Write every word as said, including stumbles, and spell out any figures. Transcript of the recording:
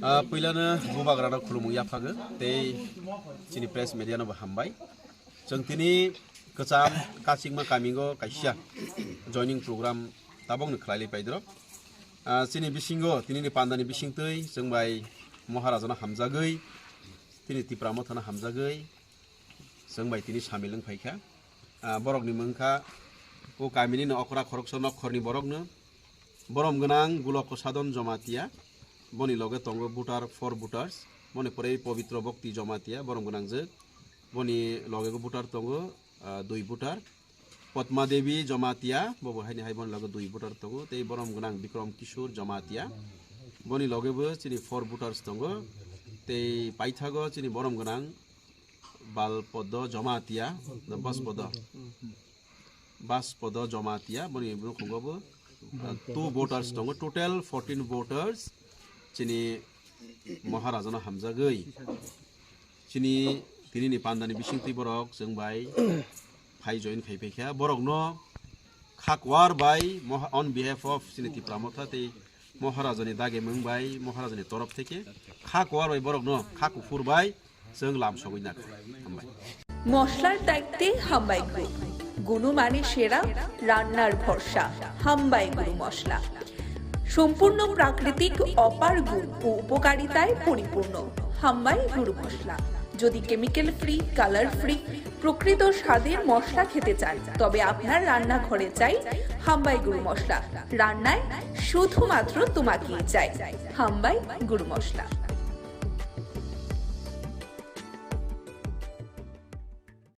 Ah, puilano bubagrano khulumung yaphago tei chini press media no bo hambai. Chwng tini kwcham kachingma kamingo kaisa joining program tabokno khlailai paidrok. Ah, chini bisingo, tinini pandani bisingtwi chwng bai Maharajano hamjagwi, tini Tipra Mothano hamjagwi, chwng bai tini samil wng phaikha. Ah, borokni mung kha o kamini no okra khoroksa nokkhorni borokno. Borom gwnang Gulok Kosadon Jomatia, boni loge tongo voter, four voters, boni pore Pobitro Bhakti Jomatia, borom gwnangjwk, boni loge go voter tongo, ah, dui voter. Padma Devi Jomatia, bobo haini hai boni loge dui voter tongo, tei borom gwnang Bikram Kishore Jomatia, boni loge bo chini four voters tongo, tei paithago chini borom gwnang Balpodo Jomatia, na Baspodo. Baspodo Jomatia, boni nukhungo bo, uh, two voters tongo, total fourteen voters, chini Maharajano hamjagwi. Chini tinini pandani bisingtwi borok chwng bai phai join khai phaikha. Borokno khakwar bai moha-, on behalf of chini Tipra Motha tei Maharajani dagi mung bai, Maharajani torof theke khakwar bai borokno kha kuphur bai chwng lam sogwi nakha. Hambai. মশলার দায়িত্বে হাম্বাই গ্রুপ। গুণমানে সেরা, রান্নার ভরসা। হাম্বাই গুরু মশলা। সম্পূর্ণ প্রাকৃতিক, অপার গুণ ও উপকারিতায় পরিপূর্ণ। হাম্বাই গুরু মশলা। যদি কেমিক্যাল ফ্রি, কালার ফ্রি, প্রকৃত স্বাদের মশলা খেতে চান, তবে আপনার রান্নাঘরে চাই হাম্বাই গুরু মশলা। রান্নায় শুধুমাত্র তোমাকেই চাই হাম্বাই গুরু মশলা।